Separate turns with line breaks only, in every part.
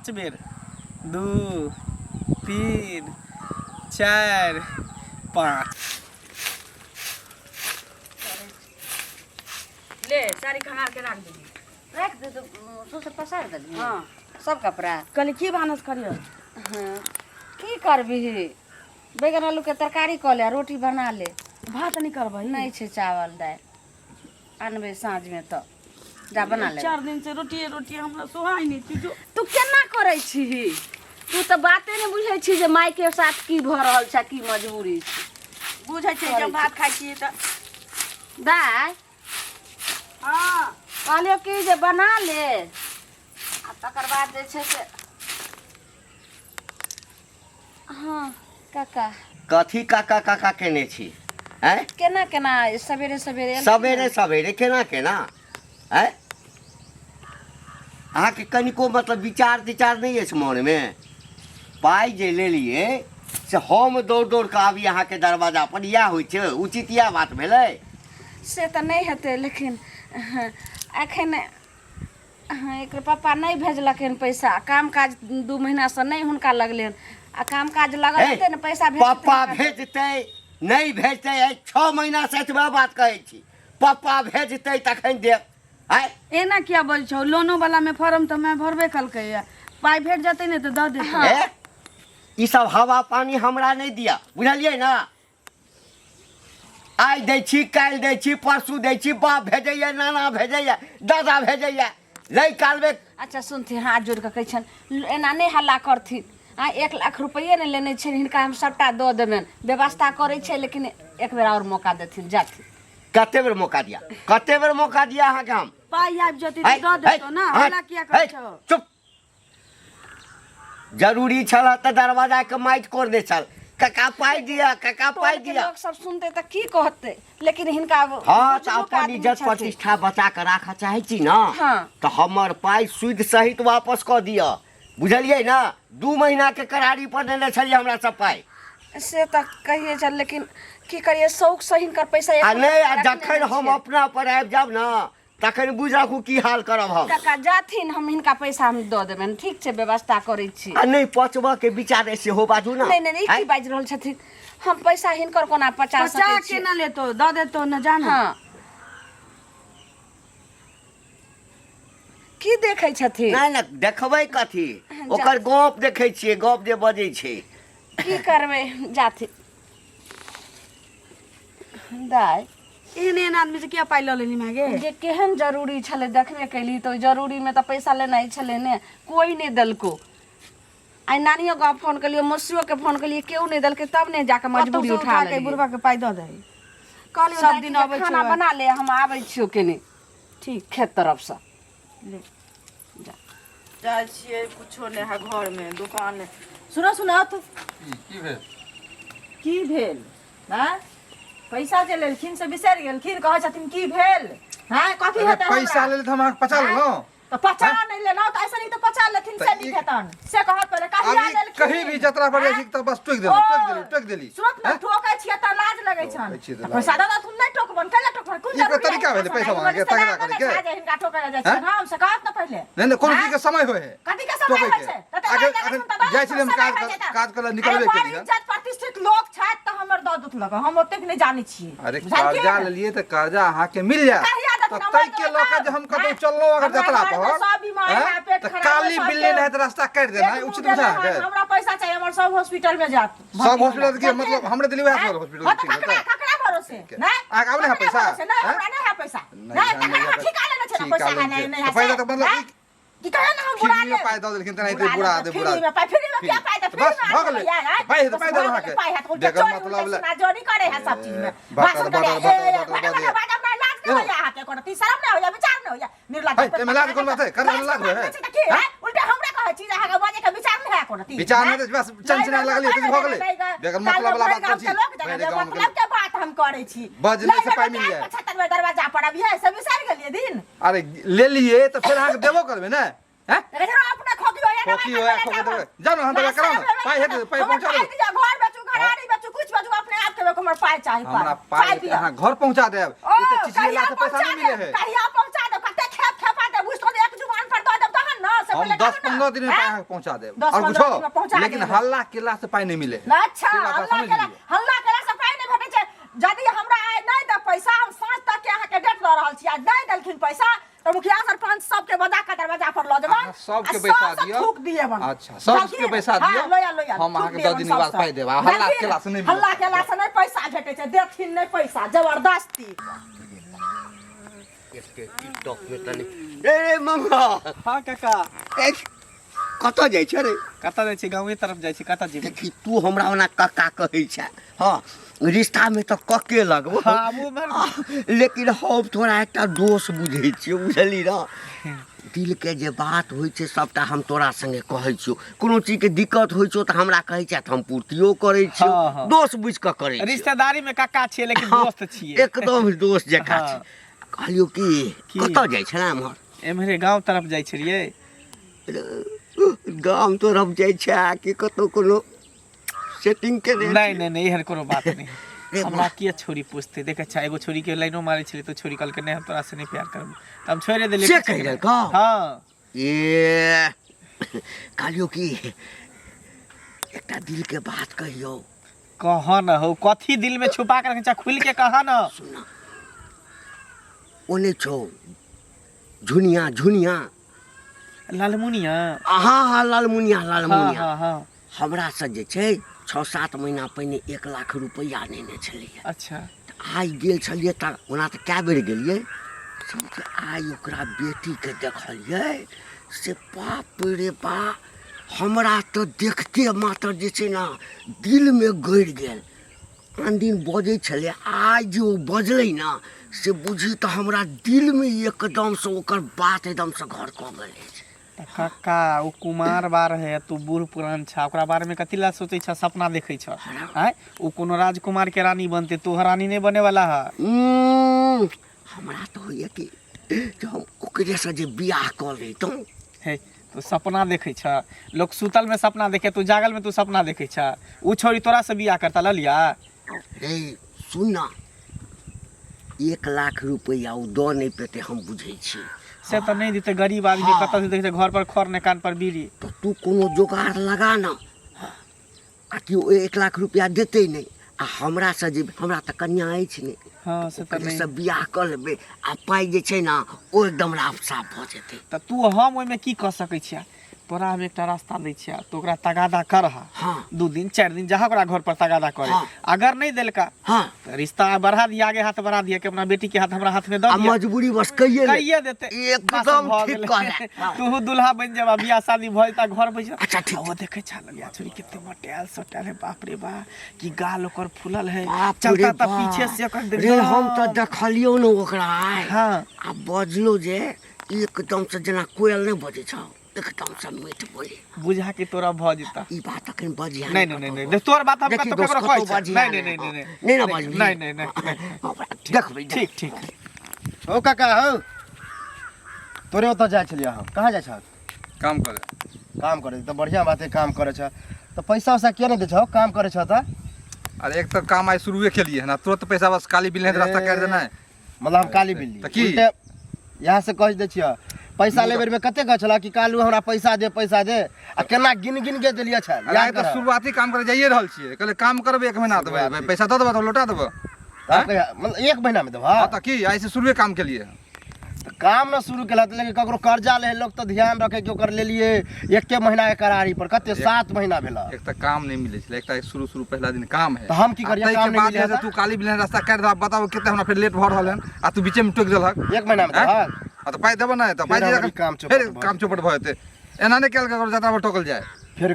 5 बेर। 2 3 4 5।
ले साड़ी खंगार के राख देली।
राख दे तो सौंसे पसार देली।
हाँ।
सब कपड़ा।
कहली की भानस करियो?
हाँ। की करबिही, बैगन आलू के तरकारी कऽ ले, रोटी बना ले।
भात नहीं करबही?
नहीं छै चावल दालि, अनबै साँझमे तऽ जा बना ले।
4 दिन से रोटिए रोटी हमरा सोहाइ नहि छै जो।
तू केना करै छीही? तू तऽ बाते नहि बुझै छी जे मायके साथ की भऽ रहल छै, की मजबूरी छै।
बुझै छै जब भात खाइ छियै तऽ।
दाइ।
हाँ।
कहलियौ कि जे बना ले आ तकर बाद जे छै से। हाँ काका।
कथी काका काका केने छी? आँय?
केना केना सवेरे सवेरे एलखिन?
सवेरे सवेरे केना केना? आँय, अहाँके कनिको मतलब विचार तिचार नहि अछि मोनमे? पाइ जे लेलियै से हम दौड़ दौड़ कऽ आबी अहाँके दरवाजा पर, इएह होइ छै उचित? इएह बात भेलै?
से तऽ नहि हेतै, लेकिन एखन एकर पप्पा नहि भेजलखिन पैसा। काम काज 2 महीनासँ नहि हुनका लगलै हन, आ काम काज लगल
हे,
हेतै ने पैसा भेजतै
पप्पा
हुनका।
भेजतै नहि भेजतै, एहि 6 महीनासँ एतबा बात कहै छी, पप्पा भेजतै तखन देब। आँय?
एना किया बजै छौ? लोनो वाला में फॉर्म तऽ मैं भरबे कलकै या, पाइ भेट जेतै ने तऽ दऽ देतै।
हे, ई सब हवा पानी हमरा नहि दिअ, बुझलियै ने? आइ दै छी, काल्हि दै छी, परसू दै छी, बाप भेजैया, नाना भेजैया, दादा भेजैया, लै कालमे।
अच्छा सुनथिन, हाथ जोड़ि कऽ कहै छनि, एना नहि हल्ला करथिन। आ 1 लाख रुपैए ने लेने छियनि हिनका, हम सभटा दऽ देबनि, व्यवस्था करै छै, लेकिन एक बेर आओर मौका देथिन, जाथिन।
कते बेर मौका दिया, कते बेर मौका दिया अहाँके हम?
पाइ आबि जेतै तऽ दऽ देतौ ने, हल्ला किया करै छौ?
चुप। जरूरी छल तऽ दरवाजा के माटि कोड़ने छल, काका पाइ दिअ, काका पाइ
टोल के
दिअ।
लोक सब सुनते तऽ की कहते? लेकिन हिनका
हाँ, तऽ
बुजुर्ग
अपन
आदमी
इज्जत
छथिन।
प्रतिष्ठा बचा कऽ राखऽ चाहै छी ने?
हाँ।
तऽ हमर पाइ सूद सहित वापस कऽ दिअ, बुझलियै ने? 2 महीना के करारी पर देने छलियै हमरा सब पाइ।
से तऽ कहिए छल, लेकिन की करिए, शौक से हिनकर पैसा
आ
एक
नहि, आ
रखने
जखन
नहि
हम
छियै।
अपना पर आबि जायब ने तखन बुझि राखू की हाल करब हम।
काका जाथिन, हम हिनका पैसा हम दऽ देबनि, ठीक छै? व्यवस्था करै छी।
आ नहि पचबऽ के विचार अछि सेहो बाजू ने।
नहि नहि नहि, ई
आँय?
की बाजि रहल छथिन? हम पैसा हिनकर कोना पचा
पचा
सकै छी?
केना लेतो, दऽ देतो ने, जाना।
हाँ, की देखै छथिन?
नहि नहि, देखबै कथी, ओकर गप देखै छियै, गप जे बजै छै।
की करबै, जाथिन दाइ।
एहन एहन आदमी से किया पाइ लऽ लेली माय गे?
जे केहन जरूरी छलै देखबे कैली तऽ ओहि जरूरीमे तऽ पैसा लेनाइ छलै ने। कोइ नहि देलको। आइ नानियो गाँव फोन केलियै, मौसियोके फोन केलियै, केओ नहि देलकै, तब ने जाकऽ मजबूरी
कतौसँ
उठा
उठा के
लेलियै।
बुढ़बा के पाइ दऽ दही।
कहलियै
सब
दाइ
दिन
कि जे
अबै
खाना
छौ।
बना ले, हम आबै छियौ केने
ठीक
खेत तरफसँ।
ले।
जाइ छियै, कुछो नहि है घरमे, दुकान नहि। सुनऽ सुनऽ तू।
की भेल?
की भेल? आँय, पैसा जे लेलखिन से बिसरि गेलखिन, कहै छथिन की भेल? हँ, कथी
अरे
हेतै
पैसा
हमरा?
लेल तऽ हम अहाँके पचा लेलहुँ।
तऽ पचा नहि लेलहुँ तऽ ऐसे नहीं तऽ पचा लेथिन से
तऽ
नीक
ई-
हेतन से कहत पहिले कहिया
अभी
लेलखिन?
कहीं भी जतरा पर जाइ छी तऽ बस टोकि देली, टोकि देली, टोकि देली।
सुनत ने?
हैं?
ठोकै छियै तऽ लाज लगै छन।
टोकै छियै तऽ
तऽ
लाज।
पैसा दऽ देथुन, नहि टोकबन, कैला टोकबन? कोन
ई कोन
जरूरी
तरीका
है?
भेलै पैसा
हिनका
मांगके,
रिश्तेदार
तगड़ा
नहि
करैके?
छै जे हिनका ठोकै लए जाइ
हैं?
छियनि हम, से कहत ने पहिले।
नहि नहि, कोनो
हैं?
चीज के समय होइ है
कथी के समय
टोकै
होइ
के।
छै? तऽ
अखन
लाज
अखन
लगै छन तऽ दऽ
जाइ
देथुन,
छलियै हम
समय
काज
होइ
कर
छै तऽ।
काज करऽ
अरे
निकलबे
बड़
केलियै।
इज्जत प्रतिष्ठित लोक छथि तऽ हमर दऽ देथुन लग, हम ओतेक नहि जानै छियै।
अरे
बुझलखिन?
कर्जा लेलियै तऽ कर्जा अहाँके मिल जायत।
कहिया देथिन?
तऽ
हमर
ताहि के लऽ कऽ जे हम कतहु चललहुँ अगर
हमरा
जतरा
घरमे
पर
सब बीमार
हैं?
है, पेट
तऽ
खराब है
काली
सबके।
बिल्ली नहि तऽ रास्ता काटि देनाइ
पेट
उचित
मुँह
बुझा
गेलै हन,
अहाँके?
हमरा पैसा चाही, हमर सब हॉस्पिटल में जात।
सब हॉस्पिटल के मतलब हमरे दिल्ली वएह
हैं?
हॉस्पिटल
हाँ, तऽ
ठीक
ककरा
हेतै?
ककरा भरोसे? नहीं,
अहाँके आब नहि है
ककरा
पैसा?
भरोसे? नहीं,
हैं?
हमरा नहीं है पैसा।
नहीं,
नहीं,
नहीं
ककरा
है
हम ठिका लेने छै ने
ठिका
पैसा है,
लेने
नहीं,
छै।
नहीं
तऽ
है
पैसा
से।
तऽ मतलब
हैं?
ई
की कहे ना हम बुरा
फ्रीमे
लेब।
पाइ दऽ देलखिन तेनाहिते
बुरा
बुरा
लेब,
दे
फ्री
बुरा
में पाइ, फ्री में क्या
फ्री।
पाइ दे,
तऽ
फ्री
बस
में
भऽ
आदमी
गेलै।
भैया, हैं?
पाइ हेतै
बस
पाइ
भऽ
देब
गेलै,
अहाँके।
पाइ हेतै, उल्टा
बेगर
चोरी,
मतलब
उल्टा
ले।
सुना-जोरी करे है सब चीज में।
बाटल
भाषण करे,
बाटल
ए,
बाटल
ए,
बाटल
बाटल,
बाटल।
बाटल, बाटल, लाज नहि होइया अहाँके कोनो, ती शरम नहि होइया, विचार नहि होइया, निर्लज्ज।
है, ताहिमे लाज कोन बात है? करैमे लाज होइ है?
तऽ की है? उल्टा हमरा कहै छी जे अहाँके बजै के विचार नहि है कोनो ती,
विचार
हैं?
नहि तऽ बस चनचना लगलियै तऽ भऽ गेलै। बेगर मतलब वाला बात करै छी।
बस
भरि गामके
मतलब के बात हम करै छी।
बजने से पाइ मिल जाय।
75 दरवाजा पर अभी है से बिसरि गेलियै दिन।
अरे लेलियै तऽ फेर अहाँके देबो करबै ने? हैं?
लेकिन हम अपना खोखी होया
खोखी होया, खोखी देबै। जाउ ने, अहाँ दबाइ कराउ ने। पाइ हेतै तऽ पाइ पहुँचा देबै।
घर बेचू, घरारी बेचू, कुछ बेचू, अपने आप के हमर पाइ चाही।
हमरा पाइ
दिअ।
अहाँ घर पहुँचा देब।
ओ,
ई तऽ चिचियेला
कहिया
से पैसा
पहुँचा
नहि मिले
देब?
है।
कहिया पहुँचा देब? कते खेप खेपा देब? बुझतो जे एक जुबान पर दऽ देब तहन ने से से
हम
पहिले
10
कहू ना।
15 दिन में पाई
हैं?
अहाँके पहुंचा देब
10
और
15 दिन में
कुछो
पहुंचा
लेकिन
देब।
हल्ला केला से पाई नहीं मिले
अच्छा
से बात
हल्ला
समझ
केला
लियौ।
हल्ला केला से पाइ नहि भेटै छै यदि हमरा आइ नहि दे पैसा हम साँझ तक के अहाँके डेट दऽ रहल छी आ नहि देलखिन पैसा तऽ मुखिया सरपंच सबके बजा के दरवाजा पर लऽ जेबनि
अहाँ सबके
आ
बैसा
सबसँ
दियौ।
थूक दिएबनि
अच्छा, सबके बैसा दियौ।
हँ, लोया लोया
हम
थूक
अहाँके
दिएबनि
10 दिन बाद
सबसँ।
पाइ देब, आ हल्ला
बुझलखिन?
केला से नहि मिलत।
हल्ला केला से नहि पैसा भेटै छै देथिन नहि पैसा जबरदस्ती
एते टिकटॉक में तनी रे मंगा
हाँ काका
ए कतऽ जाइ छै रे
कतऽ जाइ छी गाँवे तरफ जाइ छी कतऽ जेबै
देखी तू हमरा ओना कक्का कहै छै हँ रिश्तामे तऽ कक्के लगबो
हाँ, आब उम्हर-
लेकिन हम तोरा एकटा दोष बुझै छियौ बुझली ने दिलके जे बात होइ छै सबटा हम तोरा संगे कहै छियौ कोनो चीजके दिक्कत होइ छौ तऽ हमरा कहै छै तऽ हम पूर्तियो करै छियौ
हँ, हँ।
दोष बुझि कऽ करै छियौ
रिश्तेदारी में काका छियै लेकिन दोस्त छियै
एकदम दोस्त जकाँ
हँ।
छै कहलियौ कि
की?
कतऽ जाइ छलै एम्हर
एम्हरे गाँव तरफ जाइ छलियै
गाम तरफ जाइ छै आ कि कतौ कोनो सेटिंग केने
नहीं नहीं नहीं एहन कोनो बात नहीं
रे
हमरा
वाह।
किया छोरी पूछते देखे अच्छा एगो छोरी के लाइनो मारे छलै तो छोरी कहलकै नहीं हम तोरा से नहीं प्यार करबो तऽ हम छोड़े देलियै
से
किछु
कहि
नहि।
देलकौ?
हाँ
ए कहलियौ कि एकटा दिल के बात कहियौ
कह न हो कथी दिल में छुपा के रखने छा खुल के कह न
सुन ओने छौ झुनिया झुनिया
लालमुनिया
हाँ हाँ लालमुनिया
हाँ
लालमुनिया
हाँ हाँ
हमरा से जे छै 6 7 महीना पहिने 1 लाख रुपैआ नेने छलैया
अच्छा
तऽ आइ गेल छलियै तऽ ओना तऽ कए बेर गेलियै सबके आइ ओकरा बेटीके देखलियै से बाप रे बा हमरा तऽ देखते मात्र जे छै ने दिलमे गड़ि गेल आन दिन बजै छलै आइ जे ओ बजलै ने से बुझी तऽ हमरा दिलमे एकदमसँ ओकर बात एकदमसँ घर कऽ गेल अछि
तऽ काका ओ कुमार बा रहे तू बूढ़ पुरान छा ओकरा बारे में कथी ला सोचै छा सपना देखै छा आँय ओ कोनो राजकुमार के रानी बनते तोहर रानी नहीं बने वाला है
हमरा तऽ होइए कि जे हम ओकरेसँ जे बियाह कऽ लैतहुँ
हे तू सपना देखै छ लोग सुतल में सपना देखे तू जागल में तू सपना देखै छ उ छोरी तोरा से बियाह करता ललिया
रे सुन ना 1 लाख रुपैआ ओ दऽ नहि पेतै हम बुझै छी
से तऽ नहि देतै गरीब आदमी
हाँ।
कतऽ से देखै घर पर खर ने कान पर बीड़ी
तऽ तू कोनो जोगाड़ लगा ना आ कि ओ 1 लाख रुपैआ देतै नहि आ हमरासँ जे हमरा तऽ कन्या अछि नहि
हाँ से तऽ नहि
ओकरेसँ बियाह कऽ लेबै आ पाइ जे छै ने ओ एकदम राफ साफ भऽ जेतै
तऽ तू हम ओहिमे की कऽ सकै छियै तोरा हम एकटा रास्ता दै छियै तू ओकरा तगादा करह
हाँ
2 दिन 4 दिन जहाँ ओकरा घर पर तगादा करे
हाँ।
अगर नहीं देलका
हाँ
तो रिश्ता बढ़ा दिया आगे हाथ बढ़ा दिया कि अपना बेटी के हाथ हमरा हाथ में दऽ
आ
दिया
मजबूरी बस कहिए ले।
कहिए देते
एकदम
बस भऽ
ठीक
गेलै।
कहले। हाँ।
तूहू दुल्हा बनि जेबा बियाह शादी भऽ जेता घर बैस
अच्छा, ठीक,
ओ देखै छा लगिया छोरी कते मोटायल सोटायल है बाप रे बा कि गाल ओकर फूलल है
बाप रे
चलता तऽ
बाप।
पीछे से ओकर
रे हम तऽ देखलियौ ने ओकरा आइ
हाँ
आ बजलो जे एकदम से जेना कोयल नहि बजै छौ एकदम से मीठ बोली
बुझा के तोरा भऽ जेता
ई बात अखन बजिया
नहीं नहीं नहीं नहीं देख, तोर बात हम
देखी
कतौ
दोस्त,
ककरो कहै
कतौ
छै
बजिया
नहीं नहीं नहीं नहीं
नहीं ना बजबी
नहीं नहीं नहीं नहीं।
देखबै
ठीक ठीक
ओ काका हौ तोरे ओतऽ जाइ छलियै हम कहाँ जाइ छह
काम करे
काम करे तऽ बढ़िआँ बात है काम करै छह तऽ पैसा उसा किया नहि दै छह काम करै छह तऽ
अरे एक तऽ काम आइ शुरुए केलिए हन आ तुरंत पैसा बस काली बिल है रास्ता काटि देना है
मतलब हम काली बिल्ली
तऽ की?
उल्टे यहाँ से कहि दै छियै पैसा ले बेर में कते कहै छलह कि कालू हमरा पैसा दे पैसा दे आ केना गिन गिन के देलियै छल
अरे आइ
याद
तऽ
करह।
शुरुआती काम करे जाइए रहल छियै कहले काम करबै एक महीना देबै
शुरुआती।
पैसा दऽ देबै तऽ लौटा देबै
तऽ आब कहिया मतलब एक महीना में देबह
हाँ तऽ की आइ से शुरुए काम केलिए
तऽ काम न शुरू केलक लेकिन ककरो कर्जा ले लोग तऽ ध्यान रखे कि ओकर लेलिए एके महीना के करारी पर कते 7 महीना भेल
एक तऽ काम नहीं मिले छलै एक तऽ शुरू शुरू पहला दिन काम है
तऽ हम की करियै,
आ
काम
ताहिके
नहि
बाद
मिलै
जे
तऽ?
तू काली बिलहन रास्ता काटि दह बताबू कते हमरा फेर लेट भऽ रहल हन आ तू बीचे में टोकि देलहक
एक महीना में
आँय?
देबहक
आ तऽ पाइ देबऽ नहि तऽ पाइ
फेर
दे
हमर ई काम चौपट
फेर
भऽ
काम चौपट भऽ जेतै एना नहि कयल ककरो जतरा पर टोकल जाय
फेर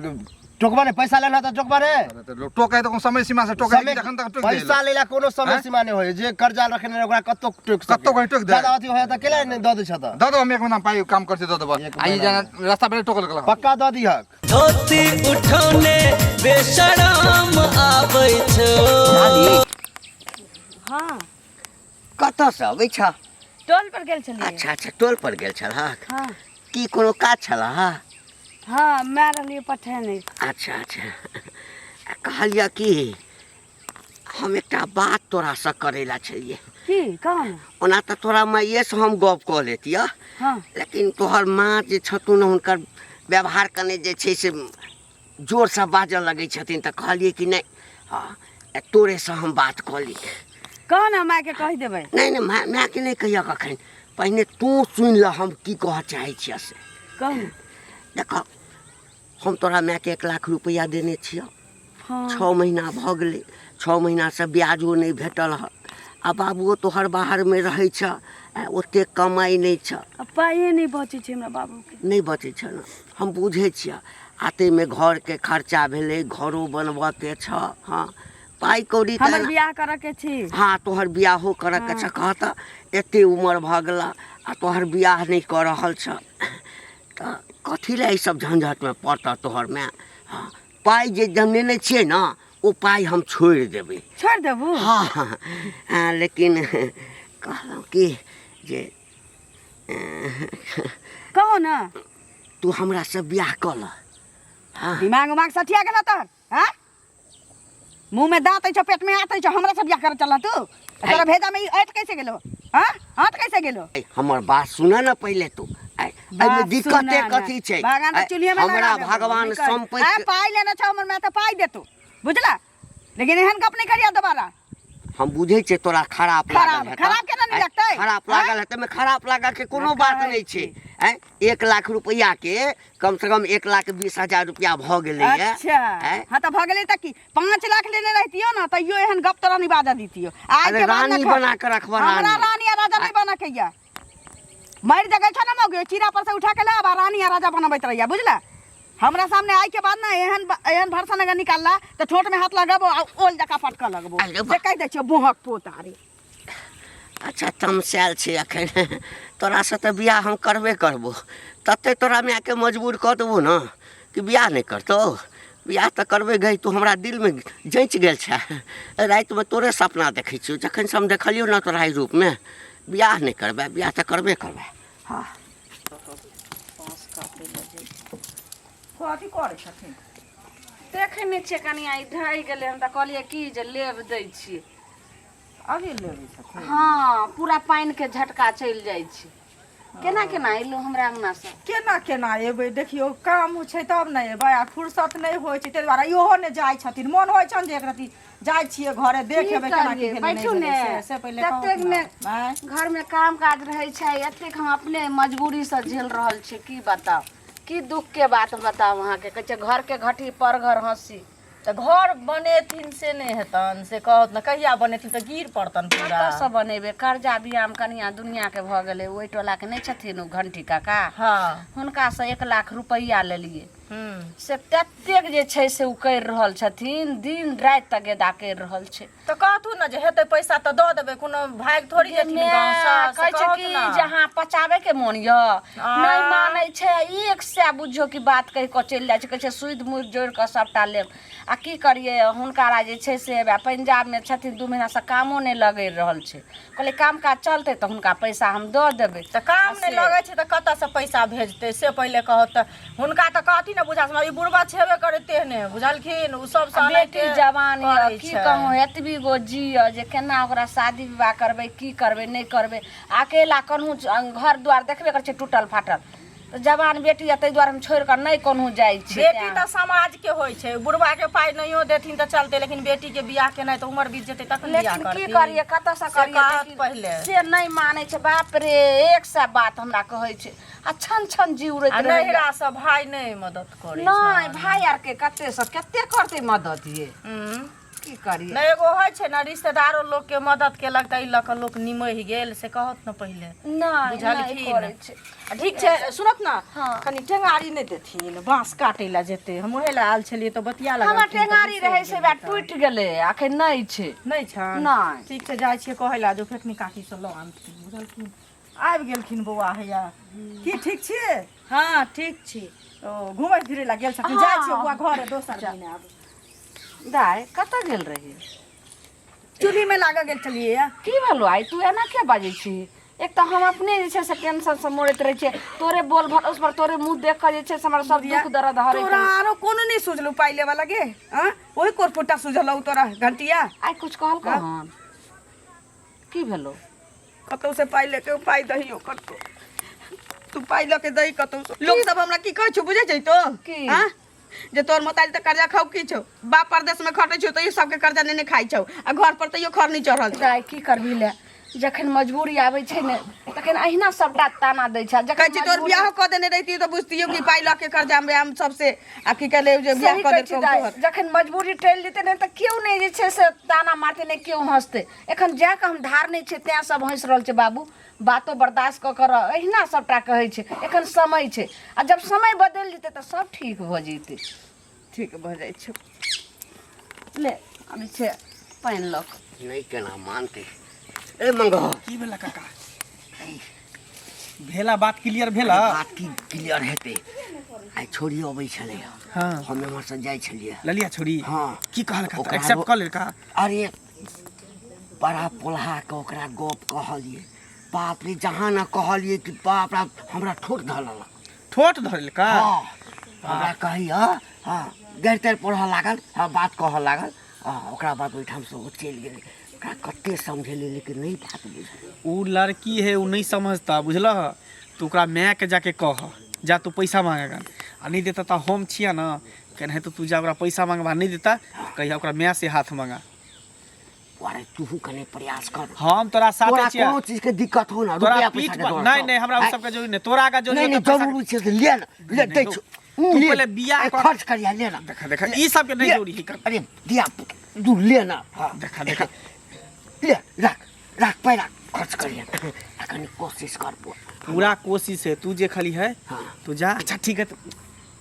टोकबा नहि पैसा लेना तऽ टोकबा रे
अरे तऽ लोक टोकै तऽ कोनो समय सीमा से टोकै
समय
जखन तक टोकि दै
पैसा लेला कोनो समय
आँय?
सीमा नहि होइ जे कर्जा रखने रहे ओकरा कतौ टोकि सकै
कतौ कहीं टोकि दे।
ज्यादा अथी होय तऽ केला नहि दऽ दै छह तऽ
दऽ देबऽ हम एक महीना पाइ काम कर छै दऽ देबऽ
एक
आ ई
महीना
जेना रास्ता पर टोकल गेल
पक्का दऽ दिहक
धोती उठौने बेशरम आबै छौ
हाँ
कतऽसँ अबै छह
टोल पर गेल छलियै
अच्छा अच्छा टोल पर गेल छलहक
हाँ
की कोनो काज छलह
हाँ मैं रहलियै पठेने
अच्छा अच्छा कहलियै कि हम एकटा बात तोरासँ करै लए छलियै।
की कहू ने?
ओना तऽ तोरा माइएसँ हम गप कऽ लेतियऽ,
हँ,
लेकिन तोहर माँ जे छथुन हुनकर व्यवहार कने जे छै से जोरसँ बाजऽ लगै छथिन, तऽ कहलियै कि नहि, हँ, तोरेसँ हम बात कऽ ली।
कह ने, मायके कहि देबै।
नहि नहि, माय मायके नहि कहियऽ कखन, पहिने तू सुनि लऽ हम की कहऽ चाहै छियऽ से।
कहू ने।
देखऽ, हम तोरा मायके 1 लाख रुपैआ देने छियऽ।
हँ।
6 महीना भऽ गेलै, 6 महीनासँ ब्याजो नहि भेटल हँ, आ बाबुओ तोहर बाहरमे रहै छऽ, आ ओतेक कमाइ नहि छऽ।
आ पाइए नहि बचै छै हमरा बाबूके।
नहि बचै छै ने, हम बुझै छियऽ। आ ताहिमे घरके खर्चा भेलै, घरो बनबऽके छऽ, हँ, पाइ कौड़ी तऽ
हमर बियाह करऽ के छी।
हँ, तोहर बियाहो करऽके छऽ। कह तऽ, एते उमर भऽ गेलऽ आ तोहर बियाह नहि कऽ रहल छऽ, तऽ कथी लए एहि सब झंझटमे पड़तऽ तोहर माय? हँ, पाइ जे हम लेने छियै ने, ओ पाइ हम छोड़ि देबै।
छोड़ि देबू?
हँ हँ, लेकिन कहलहुँ कि जे
कहू ने,
तू हमरासँ बियाह कऽ लऽ। हँ।
दिमाग उमाग सठिया गेल तोहर? हाँ, मुँह में दाँत अछि, पेट में आँत अछि, हमरा से बियाह करे चल तू? तोरा भेजा में ई ऐठ कैसे गेलो? हाँ, आँट कैसे गेलो?
हमर बात सुन ने पहिले तू। एहिमे
बात
दिक्कते
सुना ने।
कथी छै?
भगवान तऽ चुल्हिए में लगा
हमरा
देबो,
भगवान
नहीं कर।
संपत्ति
आ, पाइ लेने छौ हमर, मैं तऽ पाइ देतो, बुझला? लेकिन एहन गप नहीं करिया दोबारा।
हम बुझै छियै तोरा खराब लागल
खराब-
हेतौ।
खराब केना नहि
आँय,
लगतै?
खराब
आँय?
लागल हेतै, एहिमे खराब लागऽ के कोनो बात
कहै
नहि छै। आँय, 1 लाख रुपैआ के कम से कम 1,20,000 रुपया भऽ गेलैए।
अच्छा।
आँय?
हाँ, तऽ भऽ गेलै तऽ की? 5 लाख लेने रहितियो ने तैयो एहन गप तोरा नहीं बाजऽ दितियो। आइ
अरे
के बाद
रानी
न खा-
बना के रखबह,
हमरा
रानी।
रानी आ राजा नहीं बना के या मरि जगह छौ ना मौगी, चीरा पर से उठा के लाब आ रानी आ राजा बनबैत रहिया, बुझला? हमरा सामने आइ के बाद ना एहन एहन भरसन अगर निकालला तऽ ठोंठ में हाथ लगाबो आ ओल जकाँ पटकऽ लगबो।
अरे बा।
से कहि दै छियौ, बोहक पोता रे।
अच्छा, तमसायल छै एखन तोरासँ तऽ बियाह हम करबे करबो। तते तोरा मायके मजबूर कऽ देबो ने कि बियाह नहि करतौ। बियाह तऽ करबै गई, तू हमरा दिलमे जँचि गेल छै। रातिमे तोरे सपना देखै छियौ, जखनसँ हम देखलियौ ने तोरा एहि रूपमे। बियाह नहि करबै? बियाह तऽ करबे करबै। हँ,
कथी करै छथिन?
देखै नहि छियै कनिया, ई ढहि गेलै हन तऽ कहलियै की जे लेब दै छियै।
अभी लेबै छथिन?
हँ, पूरा पानिके झटका चलि जाइ छै। केना केना एलहुँ हमरा अङ्गनासँ?
केना केना एबै? देखियौ, काम छै तब ने एबै, आ फुर्सत नहि होइ छै, ताहि दुआरे इहो नहि जाइ छथिन। मोन होइ छनि जे एक रत्ती जाइ छियै घरे, देख
की
एबै केना की
करियै?
भेलै नहि
बैठू
भेलै,
ने।
से पहिले कहू
ततेक
ने।
ने
आँय?
घरमे काम काज रहै छै, एतेक हम अपने मजबूरीसँ झेल रहल छियै, की बताउ, की दुखके बात बताउ अहाँके। कहै छै घरके घटी पर घर हँसी।
तऽ घर बनेथिन से नहि हेतनि, से कहत ने, कहिया बनेथिन तऽ गिर पड़तनि पूरा।
कतऽसँ बनेबै? कर्जा बियाम कनिया दुनियाके भऽ गेलै। ओहि टोलाके नहि छथिन ओ घंटी काका?
हँ।
हुनकासँ 1 लाख रुपैआ लेलियै।
हूँ।
से ततेक जे छै से ओ करि रहल छथिन, दिन राति तगेदा करि रहल छै।
तऽ कहथुन ने जे हेतै पैसा तऽ दऽ देबै, कोनो भागि थोड़ी जेथिन गाँवसँ, से
कहै छै
कहथु
कि
ने।
जे अहाँ पचाबैके मोन यऽ? नहि मानै छै। 100 बुझियौ कि बात कहि कऽ चलि जाइ छै। कहै छै सुदि मुदि जोड़ि कऽ सभटा लेब। आ की करियै, हुनका जे छै से हौवे पंजाबमे छथिन, 2 महीनासँ कामो नहि लगि रहल छै। कहलियै काम काज चलतै तऽ हुनका पैसा हम दऽ देबै।
तऽ काम नहि लगै छै तऽ कतऽसँ पैसा भेजतै, से पहिले कहत तऽ। हुनका तऽ कहथिन ने बुझा ई बुढ़बा छेबे करै तेहने, बुझलखिन? ओ सब
आ बेटी जवान यऽ, की कहूँ, एतबी गो जी यऽ जे केना ओकरा शादी विवाह करबै, की करबै, नहि करबै। अकेला कनहु घर दुआर देखबे करै छियै टूटल फाटल, तऽ जवान बेटी यऽ, ताहि दुआरे हम छोड़ि कऽ नहि कोनहु जाइ छी।
बेटी तऽ समाज के होइ छै। बुढ़बा के पाइ नहियो देथिन तऽ चलतै, लेकिन बेटी के बियाह केनाइ तऽ उमर बीत जेतै तखन बियाह
लेकिन की
करथिन।
करियै, कतऽसँ
से
करियै?
कहत
लेकिन
पहिले।
से नहि मानै छै। बाप रे, 100 बात हमरा कहै छै आ छन छन जी उड़ैत
आ
रहैया।
नैहरा से भाय नहि मदद करै
नहि
छनि?
भाय आरके कते से कते करतै मदद ये?
हम्म।
की करियै?
नहि, एगो होइ छै ने, रिश्तेदारो लोक के मदद केलक तऽ एहि लऽ कऽ लोक निमहि गेल, से कहत ने पहिले।
नहि नहि
बुझलखिन?
करै छै।
आ ठीक छै, सुनत ने।
हँ।
कनि टेंगारी नहि देथिन? बाँस काटै लए जेतै। हम ओहे लए आयल छलियै तऽ बतिया
हमर
लगलखिन तऽ
टेंगारी
बिसरि
रहै से
गेलियै
वएह
तऽ।
टूटि गेलै, अखन नहि छै।
नहि छनि?
नहि।
ठीक छै, जाइ छियै कहै लए जो फेकनी काकी से लऽ आनथिन, बुझलखिन? आबि गेलखिन बौआ हैया। की, ठीक छियै?
हँ, ठीक छी।
ओ घुमै फिरै लए गेल छथिन। जाइ छियै बौआ घरे, दोसर दिन आयब।
दाय, कतऽ गेल रही?
चूल्ही में लागऽ गेल छलियै।
की भेलो आइ? तू एना किया बाजै छी? एक तऽ हम अपने जे छै से टेंशन से मरैत रहै छियै तोरे बोल भरोस पर तोरे मुँह देख कऽ जे छै से हमरा सब दुख दर्द हरै
तोरा आरो कोनो नहीं सूझलू पाइ लेबऽ लगे हाँ ओही कोरफुटा सूझल हौ तोरा घंटिया
आइ कुछ कहलकौ हन की भेलौ
कतौ से पाइ लेके पाइ दही ओकर तो तू पाइ लऽ के दही कतौ से लोग सब हमरा की कहै छौ बुझै छै तो
की?
हाँ जे तोर मोतारी तऽ कर्जा खाउ की छौ बाप परदेश में खटै छौ तैयो सबके कर्जा नेने खाइ छौ आ घर पर तैयो खर नहीं चढ़ल छौ
दाइ की करबी ले जखन मजबूरी आबै छै ने तखन अहिना सबटा ताना दै छै आ
कहै
जखन
छी तोर बियाहो कऽ देने रहिती तऽ बुझतियो कि पाइ लऽ के कर्जा में हम सबसे आ की कहले जे बियाह
सही
कऽ
कहै छी
देलकौ
दाइ
तोहर
जखन मजबूरी टलि जेतै ने तऽ केओ नहि जे छै से ताना मारतै नहि केओ हँसतै एखन जा कऽ हम धार नहि छियै तैँ सब हँसि रहल छै बाबू बातो बर्दाश्त कऽ कऽ रह अहिना सबटा कहै छै एखन समय छै आ जब समय बदलि जेतै तऽ सब ठीक भऽ जेतै
ठीक भऽ जाइ छौ
ले आब जे छै पानि लऽ कऽ
नहि केना मानतै ए मंगो
की भेला काका भेला बात क्लियर भेला
बात की क्लियर हेतै आइ छोड़ी अबै छलै
हाँ।
हम एम्हरसँ जाइ छलियै
ललिया छोड़ी
हाँ।
की कहलका
ओकरा
एक्सेप्ट कऽ लेलका
अरे बड़ा पोल्हा के ओकरा गप कहलियै बाप रे जहाँ ने कहलियै कि बाप रे हमरा ठोक धऽ लेलक
ठोट धरलका
हँ हमरा कहैया हँ गैर तैर पढ़ऽ लागल हँ बात कहऽ लागल हँ ओकरा बाद ओहिठामसँ ओ चलि गेलै ओकरा कते समझेलियै लेकिन नहि बात बुझल
उ लड़की है उ नहीं समझता बुझलह तू ओकरा माय के जाके कह जा तू पैसा मांगेगा आ नहीं देता तो हम छिया ना केनाहितो तू जा ओकरा पैसा मांगबा नहीं देता कहिया ओकरा माय से हाथ मांगा
अरे तूहू कने प्रयास कर
हम तोरा साथे
तोरा
छिया
कोनो चीज के दिक्कत हो ना
तोरा
रुपया
पीठ
पैसा के
पर
डर
नहीं
छौ।
नहीं हमरा उ
आँय?
सबके जरूरी नहीं तोरा का जरूरी
नहीं नहीं
है तो पैसा
जरूरी छै से ले ना ले
नहीं,
दै
नहीं,
छौ
तू
ले।
पहिले बियाह
अरे
कर।
खर्च करिया ले ना
देखा देखा ई सबके नहीं
ले।
जरूरी है
अरे दिया तू ले ना हाँ
देखा देखा
ले राख राख पाइ राख खर्च करिया आ कनी कोशिश कर
पूरा कोशिश है तू जे खाली है
हाँ।
तू जा अच्छा ठीक है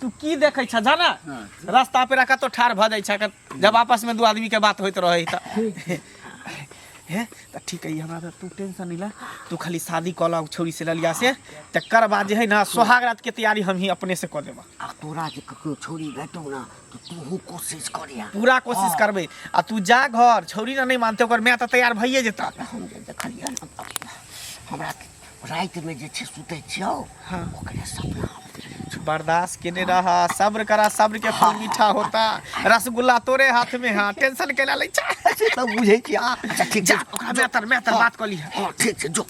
तू की देखै छ जा ना रास्ता पे रखा तो ठाढ़ भऽ जाइ छ जब आपस में दू आदमी के बात होइत रहै तऽ हे तऽ ठीक है हमरा तऽ तू टेंशन नहीं ला तू खाली शादी कऽ लऽ छौरी से ललिया से तकर बाद जे है ना सोहाग रात के तैयारी हम ही अपने से कऽ देबा
आ तोरा जे कखनो छोरी भेटौ ना तऽ तूहू कोशिश करिया
पूरा कोशिश करबै आ तू जा घर छौरी ना नहीं मानते ओकर माय तऽ तैयार भइए जेता
हम जे देखलियै ने हमरा रातिमे जे छै सुतै छियौ ओकरे सपना आबैत रहै छौ।
बर्दाश्त केने रहा सब्र करा सब्र के फल मीठा होता रसगुल्ला तोरे हाथ में हा टेंशन केला लै छा
से तऽ बुझै छी अच्छा ठीक
जा
छै
ओकरा मैं तर बात कऽ लीह
हँ ठीक छै जो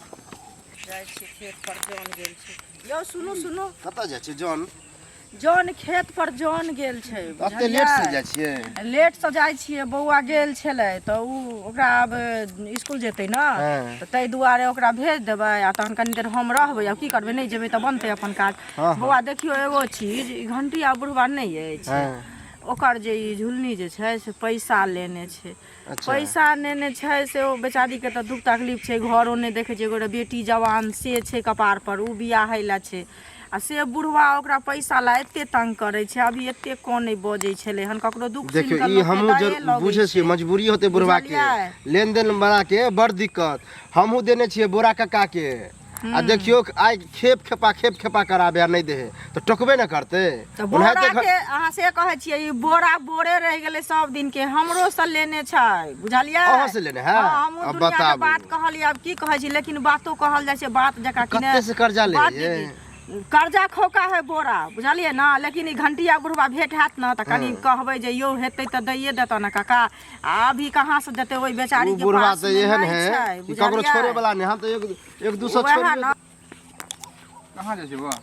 जाइ छी खेत पर जन गेल छै यौ सुनू सुनू
कतऽ जाइ छै जन
जन खेत पर जन गेल छै
एते लेट से
बुझलियै
जाइ छियै
लेटसँ जाइ छियै बौआ गेल छलै तऽ ओ ओकरा आब इसकुल जेतै ने
हँ।
तऽ ताहि दुआरे ओकरा भेज देबै आ तहन कनि देर हम रहबै आब की करबै नहि जेबै तऽ बनतै अपन काज
हँ, हँ।
बौआ देखियौ एगो चीज ई घंटी आ बुढ़बा नहि अछि
हँ।
ओकर जे ई झुलनी जे छै से पैसा लेने छै
अच्छा।
पैसा नेने छै से ओ बेचारीके तऽ दुख तकलीफ छै घरो नहि देखै छै एगो बेटी जवान से छै कपारपर ओ बियाहै लए छै आ से बुढ़वा ओकरा पैसा ला एते तंग करै छै अभी एते कनै बजै छलै हन ककरो दुख सुनि
देखियौ
कऽ
ई
लोकके
हमहूँ
दये
जरूर
लगै
बुझै छियै
छै
मजबूरी होतै बुढ़बाके
बुझलियै
लेन देन बलाके बड़ दिक्कत हमहूँ देने छियै बोरा कक्काके आ देखियौ आइ खेप खेपा खेप खेपा कराबे आ नहि दे है तऽ टोकबे ने करतै
तऽ
ओनाहिते
बोरा के अहाँ से कहै छियै ई बोरा बोरे रहि गेलै सब दिन के हमरो से लेने छै बुझलियै
अहाँ से लेने है?
हँ, हमहूँ
अब
दुनिया के
बताबू।
बात कहलियै आब की कहै छी लेकिन बातो कहल जाइ छै बात जकाँ कि
कते से कर्जा ले
बात
ये?
दीदी, कर्जा खोका है बोरा बुझलियै ने लेकिन ई घंटिया बुढ़वा भेट हैत ने तऽ कनि कहबै जे यौ हेतै तऽ दैये देतऽ ने काका आ अभी कहाँ से देतै ओहि बेचारी
ओ
के
बुढ़वा
पास
तऽ
मे
एहन
नहि
है
छै
कि ककरो
बुझलियै
छोड़े वाला नहि हम तऽ एक एक दू सौ
वएह
छोड़ियो
ने
कहाँ जाइ छी बौआ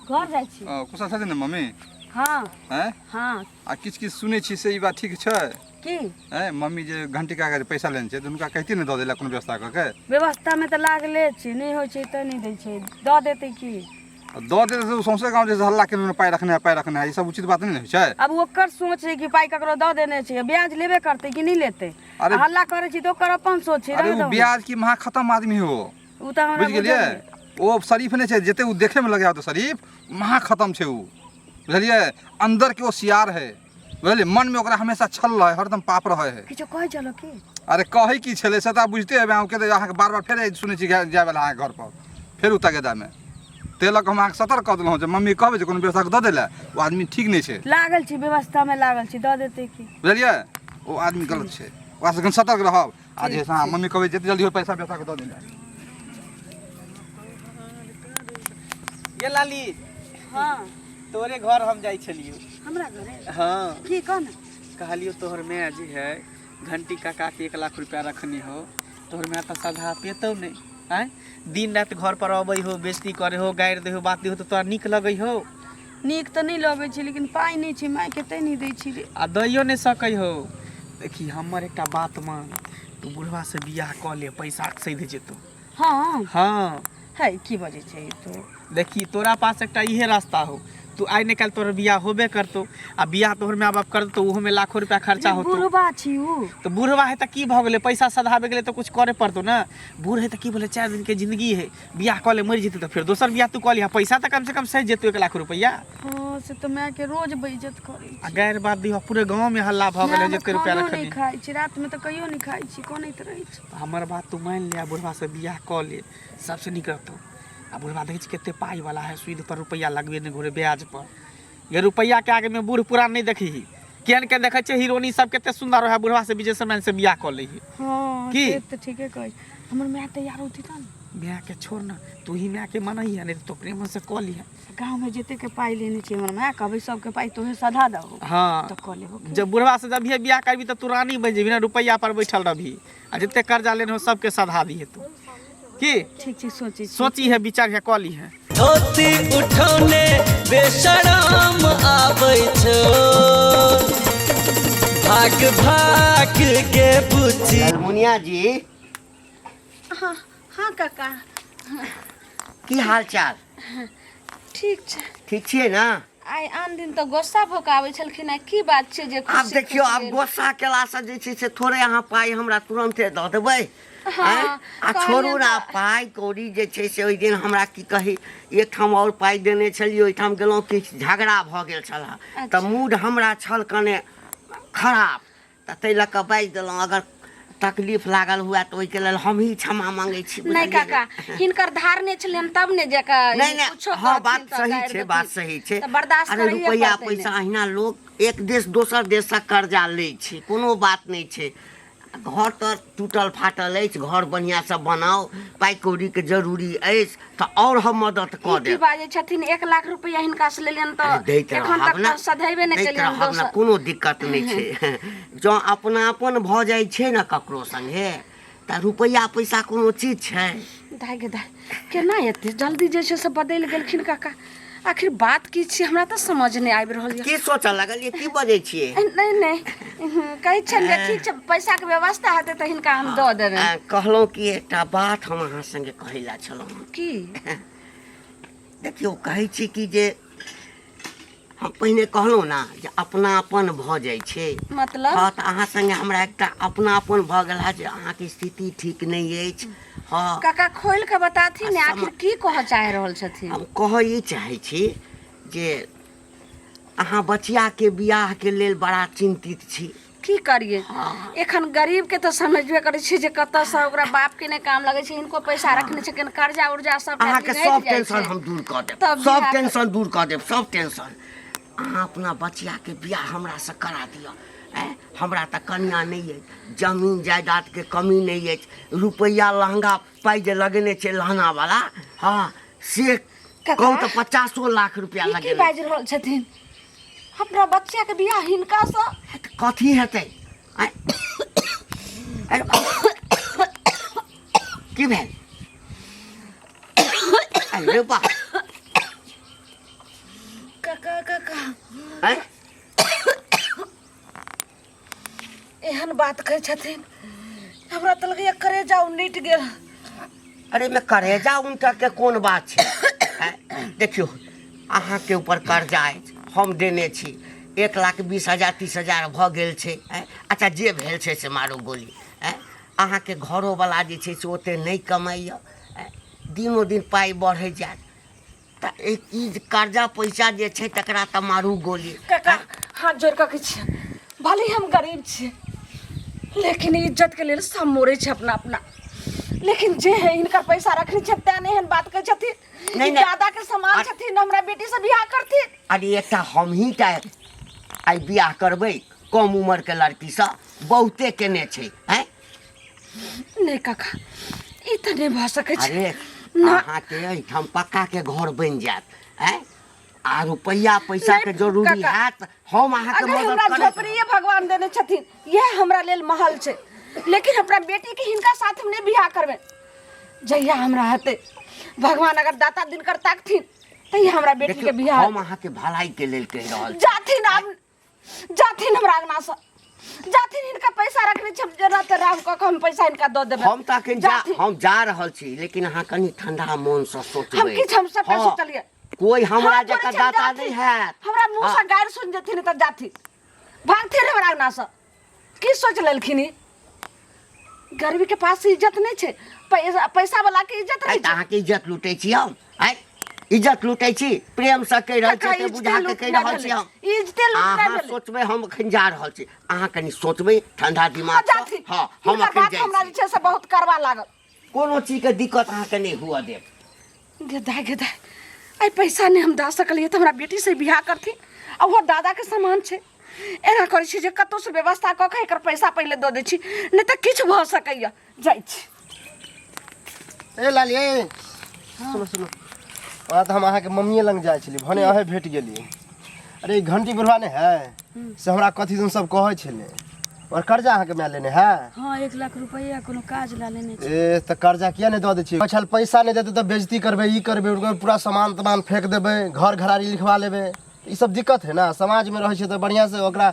घर जाइ छी
कुशल छथिन ने मम्मी
हँ
आँय
हँ
आ किछु किछु सुनै छी से ई बात ठीक छै
की
आँय मम्मी जे घंटी काका जे पैसा लेने छै तऽ हुनका कहितियै ने दऽ दै लए कोनो व्यवस्था कऽ के
व्यवस्थामे तऽ लागले छै नहि होइ छै तऽ नहि दै छै दऽ देतै की
आ दऽ देतै तऽ सौंसे गाँव जे छै हल्ला केने पाइ रखने है पाइ रखने है ई सब उचित बात नहि ने होइ छै
आब ओकर सोच छै कि पाइ ककरो दऽ देने छै ब्याज लेबे करतै कि नहि लेतै
अरे-
आ हल्ला करै छी तऽ ओकर अपन सोच छै
अरे
रहऽ
ओ
दहो ने।
ब्याज की महा खतम आदमी हो
ओ तऽ हमरा
बुझि गेलियै
बुझल
ओ शरीफ नहि छै जते ओ देखैमे लगै तऽ शरीफ महा खतम छै ओ बुझलियै अन्दरके ओ सियार है बुझलियै मनमे ओकरा हमेशा छल रहै हरदम पाप रहै है
किछो कहै छलो की
अरे कहै की छलै से तऽ बुझिते हेबै अहूँके तऽ अहाँके बार बार फेर सुनै छी जायवला अहाँके घरपर फेर ओ तगेदामे ताहि लऽ कऽ हम अहाँके सतर्क कऽ देलहुँ जे मम्मी कहबै जे कोनो व्यवस्था दऽ दै लए ओ आदमी ठीक नहि छै
लागल छी व्यवस्थामे लागल छी दऽ देतै की
बुझलियै ओ आदमी गलत छै ओकरासँ कनि सतर्क रहब आ जे अहाँ मम्मी कहबै जते जल्दी हो पैसा व्यवस्था दऽ दै लए
गे लाली।
हाँ।
तोरे घर हम जाइ छलियो।
हमरा घरे?
हाँ।
की कह ना?
कहलियो तोहर माय जे है घंटी काका के 1 लाख रुपया रखने हो, तोहर माय तऽ सधा पेतौ नहि। आँय, दिन राति घर पर अबै हो, बेइज्जती करे हो, गारि दै हो, बात दै हो, तऽ तोरा नीक लगै हो?
नीक तऽ नहि लगै छै, लेकिन पाइ नहि छै मायके, तैँ नहि दै छी रे।
आ दैयो नहि सकै हो। देखी हमर एकटा बात मान, तू बुढ़वा से बियाह कऽ ले, पैसा सधि जेतौ।
हाँ।
हाँ।
है की बजै छै तू?
देखी तोरा पास एकटा इहे रास्ता हो, तू आइ नहि काल्हि तोहर बियाह होबे करतौ, आ बियाह तोहर माय बाप कर देतौ, ओहोमे लाखो रुपया खर्चा होतौ।
बुढ़बा छी उ।
तऽ बुढ़वा है तऽ की भऽ गेलै, पैसा सधाबे गेलै तऽ कुछ करे पड़तौ ने। बूढ़ है तऽ की भेलै, 4 दिन के जिंदगी है, बियाह कऽ ले, मरि जेतै तऽ फेर दोसर बियाह तू कऽ लिहा, पैसा तऽ कम से कम सधि जेतौ 1 लाख रुपया।
हाँ से तऽ मायके रोज बेइज्जत करै
आ गारि बात दिह, पूरे गाँव में हल्ला भऽ गेलै जे एते रुपया
खानो
रखने।
नहि खाइ छी रातिमे, तऽ कहियो नहि खाइ छी, कनैत रहै छी।
हमर बात तू मानि ले आ बुढ़वा से बियाह कऽ ले, सबसे नीक रहतौ। आ बुढ़वा देखै छी कते पाइ वाला है, सूद पर रुपैआ लगबे नहि घुरे ब्याज पर। ये रुपैआ के आगे में बूढ़ पुरान नहीं देखी, केहन केहन देखै छै हीरोनी सब कते सुंदर है, बुढ़वा से बिजनेसमैन से बियाह कऽ लै है।
हाँ
की?
से तऽ ठीके कहै छी। हमर माय तैयार होती तहन।
माय के छोड़ ना, तू ही माय के मनही है, नहीं तो प्रेम से कऽ लिहे।
गाँव में जते के पाइ लेने छी हमर माय, कहबै सबके पाइ तोहे सधा दहो।
हाँ।
तऽ कऽ लेबो।
जब बुढ़वा से जब बियाह करबी तऽ तू रानी बनि जेबी ना, रुपैआ पर बैठल रहबी, आ जते कर्जा लेने हो सबके सधा दिहे तू। की
ठीक छै, सोचै छी।
सोची है, विचार है, कऽ ली है।
धोती उठौने बेशरम आबै छौ, भाग भाग के बुची।
मुनिया जी।
हाँ हाँ काका।
की हाल चाल?
ठीक छै।
ठीक छियै ना?
आइ आन दिन तऽ गुस्सा भऽ कऽ आबै छलखिन, आइ की बात छै जे
आब
खुशी
देखियौ,
खुशी
आब
एल?
गुस्सा केलासँ जे छै से थोड़े अहाँ पाइ हमरा तुरन्ते दऽ देबै।
हाँ,
आँय? आ छोड़ू
कहलियनि
ने
तऽ
पाइ कौड़ी जे छै से ओहि दिन हमरा की कही, एकठाम आओर पाइ देने छलियै, ओहिठाम गेलहुँ किछु झगड़ा भऽ गेल छल, तऽ
अच्छा।
मूड हमरा छल कने खराब, तऽ ताहि लऽ कऽ बाजि देलहुँ। अगर तकलीफ लागल हुए तऽ ओहिके लेल हमही क्षमा मांगै छी।
नहि
बुझलियै ने?
काका, हिनकर धारने छलियनि तब ने जे
नहि
नहि
नहि,
कुछो
हँ
कहथिन
बात
तऽ
सही
गारि
छै,
देथिन।
बात सही छै।
तऽ बर्दाश्त
अरे
करैए
रुपैआ
पड़तै ने।
पैसा अहिना लोक एक देश दोसर देशसँ कर्जा लै छै, कोनो बात नहि छै। घर तऽ टूटल फाटल अछि, घर बढ़िआँसँ बनाउ, पाइ कौड़ीके जरूरी अछि तऽ आओर हम मदद
ई
कऽ
की
देब।
बाजै छथिन, 1 लाख रुपैआ हिनका से लेलियनि
अरे
तऽ
दैत
एखन
रहब
तक
ने,
तऽ सधेबे नहि
दैत
केलियनि
रहब ने,
दोसर।
कोनो दिक्कत नहि छै। जँ अपनापन भऽ जाइ छै ने ककरो सङ्गे तऽ रुपैआ पैसा कोनो चीज छै?
दाइ गे दाइ, केना एते जल्दी जे छै से बदलि गेलखिन काका? आखिर बात की छै, हमरा तऽ समझ नहि आबि रहल यऽ।
की सोचऽ लगलियै, की बजै छियै?
नहि नहि, कहै छियनि जे ठीक छै, पैसाके व्यवस्था हेतै तऽ हिनका हम दऽ देबनि।
कहलहुँ कि एकटा बात हम अहाँ सङ्गे कहै लए छलहुँ हँ।
की?
देखियौ, कहै छी कि जे हम पहिने कहलहुँ ने जे अपनापन भऽ जाइ छै।
मतलब?
हँ, तऽ अहाँ सङ्गे हमरा एकटा अपनापन भऽ गेल हँ जे अहाँके स्थिति ठीक नहि अछि। हँ
काका, खोलि कऽ बताथिन ने, आखिर की कहऽ चाहि रहल छथिन?
हम कहऽ ई चाहै छी जे अहाँ बचियाके बियाहके लेल बड़ा चिन्तित छी।
की करिए, एखन गरीब के तऽ समझबे करै छियै जे कतऽसँ ओकरा बाप के नहि काम लगै छै, हिनको पैसा रखने छै, कनि कर्जा उर्जा सब
अहाँके सब टेंशन हम दूर कऽ देब,
तब
सब
बियाह
टेंशन दूर कऽ देब, सब टेंशन। अहाँ अपना बचियाके बियाह हमरासँ करा दिअ। आँय, हमरा तऽ कनिया नहि अछि, जमीन जायदादके कमी नहि अछि, रुपैआ लहंगा पाइ जे लगेने छै लहंगावला, हँ से
काका,
कहू तऽ 50 लाख रुपैआ
ई की
लगेने।
बाजि रहल छथिन? अपना बच्चा के बियाह हिनका से?
कथी हेतै? आँय, अरे की भेल? अरे बा
काका, काका,
आँय?
एहन बात कहै छथिन, हमरा तऽ लगैया करेजा उनटि गेल।
अरे में करेजा उनटऽ के कोन बात छै? आँय, देखियौ, अहाँके ऊपर कर्जा अछि, हम देने छी, 1,20,000 30,000 भऽ गेल छै। आँय, अच्छा जे भेल छै से मारू गोली। आँय, अहाँके घरोवला जे छै से ओते नहि कमाइए, आँय, दिनो दिन पाइ बढ़ै जायत, तऽ ई जे कर्जा पैसा जे छै तकरा तऽ मारू गोली।
काका, हाथ जोड़ कऽ कहै छियै, भले हम गरीब छी लेकिन इज्जत के लेल सब मोड़ै छै अपना अपना, लेकिन जे है हिनकर पैसा रखने छै तें नहि एहन बात कहै छथिन।
नहि,
ई
नहि।
दादा के समान छथिन, हमरा बेटी से बियाह करथिन।
अरे एकटा हमही टा आइ बियाह करबै कम उम्र के लड़कीसँ? बहुते केने छै। आँय?
नहि काका, ई तऽ नहि भऽ सकै छै।
अरे अहाँके एहिठाम पक्काके घर बनि जायत। आँय, आ रुपैआ पैसाके
नहि,
जरूरी
काका।
हैत, हम अहाँके
अगर
मदद
हमरा
करैत।
झोपड़िए भगवान देने छथिन, यह हमरा लेल महल छै, लेकिन अपना बेटी के हिनका साथ हम नहीं बियाह करबै। जहिया हमरा हेतै, भगवान अगर दाता दिनकर ताकथिन तहिया हमरा बेटी के
देखियौ,
बियाह।
हम अहाँके भलाई के लेल कहि रहल छी।
जाथिन, आब जाथिन हमरा अंगना से जाथिन। हिनका पैसा रखने छी, हम रात राम कऽ के हम पैसा हिनका दऽ देबै।
हम तऽ अखन जा
जाथिन।
हम जा रहल छी, लेकिन अहाँ कनि ठंडा मोन से सोचबै।
हम किछु हम सबटा
हँ,
सोचलियै।
कोई हमरा
हम
जकाँ
थोड़े छी,
दाता
जाथिन।
नहि हैत।
हमरा मुँह से
हँ।
गारि सुनि जेथिन तऽ जाथिन, भागथिन हमरा अंगना से। की सोच लेलखिन ई? गरीबी के पास इज्जत नहीं छै, पैसा पैसा वाला के इज्जत
आइ
नहीं
तऽ
छै।
अहाँके इज्जत लूटै छी हम? आइ इज्जत लूटै छी? प्रेमसँ कहि रहल छी
काका,
तऽ
इज्जते
बुझा के कहि
लूटनाइ
रहल छी
भेलै।
हम।
इज्जते लूटनाइ
अहाँ
भेलै।
सोचबै, हम एखन जा रहल छी, अहाँ कनि सोचबै ठंडा दिमाग
हाँ, जाथिन।
हाँ, हम
हिनकर
एखन
बात
जाइ
हमरा
छी।
जे छै से बहुत करवा लागल।
कोनो चीजके दिक्कत अहाँके नहि हुअ देब।
गेदा गेदा, आइ पैसा नहि हम दऽ सकलियै तऽ हमरा बेटी से बियाह करथिन, आ ओहो दादाके सामान छै। एना करै छी जे कतहुसँ व्यवस्था कऽ के एकर पैसा पहिले दऽ दै छी, नहि तऽ किछु भऽ सकैए। जाइ छी।
ए लाली, ए सुनो सुनो, ओना तऽ हम अहाँके मम्मीए लग जाइ छली, भने अहें भेट गेली। अरे ई घंटी बुढ़वा नहि है से हमरा कथी दिन सब कहै छलै, और कर्जा अहाँके माय लेने है?
हाँ, 1 लाख रुपया कोनो काज ला लेने छै।
ए तऽ कर्जा किया नहि दऽ दै छियै? छल पैसा नहि देतै तऽ बेइज्जती करबै, ई करबै, ओकर पूरा सामान तमान फेंक देबै, घर घरारी लिखवा लेबै। ई सब दिक्कत है ना, समाजमे रहै छै तऽ बढ़िआँसँ ओकरा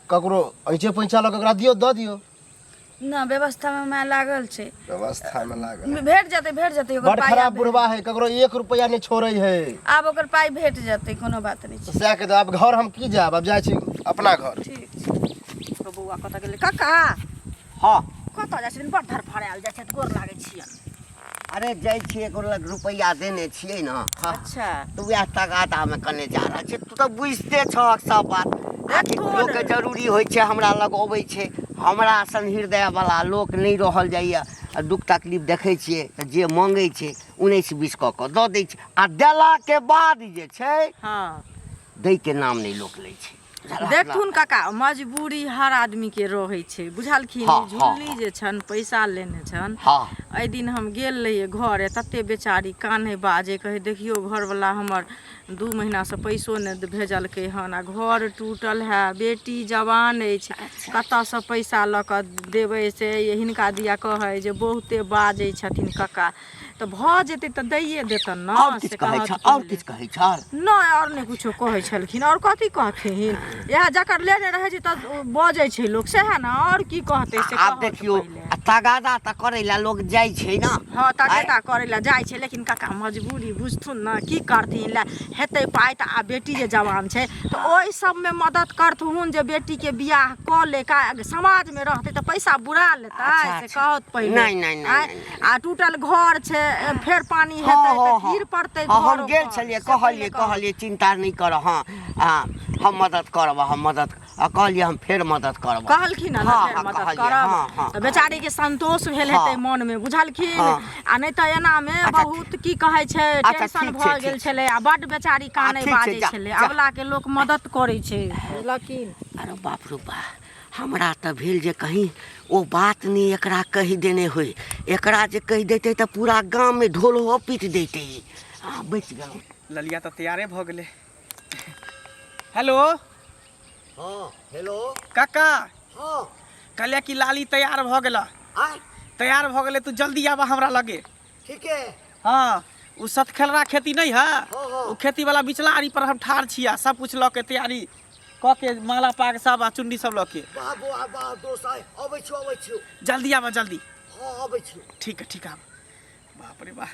ककरो ऐंचे पैंचा लऽ कऽ ओकरा दियौ, दऽ दियौ।
ना, व्यवस्था में माय लागल छै।
व्यवस्था में लागल।
भेट जेतै, भेट जेतै ओकर
बड़
पाइ।
खराब
आब
बुढ़वा है, ककरो 1 रुपया नहि छोड़ै है।
आब ओकर पाइ भेट जेतै, कोनो बात नहि छै।
सएह के आब घर हम की जायब, आब जाइ छी अपना घर।
ठीक छै।
तो बौआ कतऽ गेलै काका?
हँ।
कतऽ जाइ छथिन? बड़ धड़फड़ायल जाइ छथि, गोर लागै छियनि।
अरे जाइ छियै, एगो लग रुपैआ देने छियै ने। हँ।
अच्छा।
तऽ उएह तगादामे कने जा रहल छै। तू तऽ बुझिते छहक सब बात। आखिर लोकके जरूरी होइ छै, हमरा लग अबै छै। हमरा सन हृदयवला लोक नहि रहल जाइए, आ दुःख तकलीफ देखै छियै तऽ जे मङ्गै छै 19 20 कऽ कऽ दऽ दै छै, आ देलाके बाद जे छै
हँ
दैके नाम नहि लोक लै छै।
देखथुन काका, मजबूरी हर आदमी के रहै छै, बुझलखिन?
हँ, हँ,
झुल्ली
हँ।
जे छनि पैसा लेने छनि।
हँ।
एहि दिन हम गेल रहियै घरे, तते बेचारी कानै बाजै, कहै देखियौ घरवला हमर 2 महीनासँ पैसो नहि भेजलकै हन, आ घर टूटल है, बेटी जवान अछि, कतऽसँ पैसा लऽ कऽ देबै से हिनका दिया कहै जे बहुते बाजै छथिन कक्का। तऽ भऽ जेतै तऽ दैए देतनि ने।
आओर
से
किछु कहै
कहत
छल? आओर
पहिले।
किछु कहै छल?
नहि, आओर नहि किछो कहै छलखिन। आओर कथी कहथिन? इएह जकर लेने रहै छै तऽ ओ बजै छै लोक, सएह ने। आओर की कहतै से
आब
कहत
देखियौ
पहिले।
आ तगादा तऽ करै लए लोक जाइ छै ने।
हँ, तगेदा करै लए जाइ छै, लेकिन काका मजबूरी बुझथुन ने, की करथिन? ले हेतै पाइ तऽ, आ बेटी जे जवान छै तऽ ओहि सबमे मदद करथुन जे बेटीके बियाह कऽ ले, का समाजमे रहतै तऽ पैसा बुरा लेतै।
अच्छा,
से
अच्छा।
कहत पहिले।
नहि, नहि, नहि,
आँय,
नहि, नहि।
आ टूटल घर छै, फेर पानी
हँ
हेतै
हँ
तऽ
हँ
गिर पड़तै
हँ, हम
घर
गेल
ओकर।
छलियै।
से पहिले
कहलियै,
कहत।
कहलियै चिन्ता नहि कर, हँ हँ, हम मदद करब, हम मदद, आ कहलियै हम फेर मदद करब।
कहलखिन हँ ने?
हँ
फेर
हँ
मदद
कहलियै।
करब।
हँ हँ
तऽ बेचारी के संतोष भेल हेतै
हँ।
मन मे, बुझलखिन?
हँ।
आ नहि तऽ एना मे
अच्छा,
बहुत की कहै छै,
अच्छा,
टेंशन
ठीक छै,
भऽ गेल
ठीक छै।
छलै, आ बड्ड बेचारी कानै
ठीक छै,
बाजै
जा,
छलै।
जा।
अबला के लोक मदद करै छै, बुझलखिन?
अरे बाप रो बा, हमरा तऽ भेल जे कहीं ओ बात नहि एकरा कहि देने होय। एकरा जे कहि देतै तऽ पूरा गाममे ढोलहो पीट दैतै ई। आ बचि गेलहुँ।
ललिया तऽ तैयारे भऽ गेलै। हेलो।
हँ, हेलो।
काका।
हँ।
कहलियै कि लाली तैयार भऽ गेला।
आँय?
तैयार भऽ गेलै, तू जल्दी आबऽ हमरा लगे।
ठीके।
हँ, ओ सतखेलरा खेती नहि है?
हँ, हँ।
ओ खेती वाला बिचला आरी पर हम ठाढ़ छियै, सब कुछ लऽ के तैयारी कऽ के, माला पाग सब आ चुन्नी सब लऽ के।
वाह बौआ वाह दोस्त, आइ अबै छियौ, अबै छियौ।
जल्दी आबऽ, जल्दी।
हँ, अबै छियौ।
ठीक है, ठीक है। बाप रे बाप,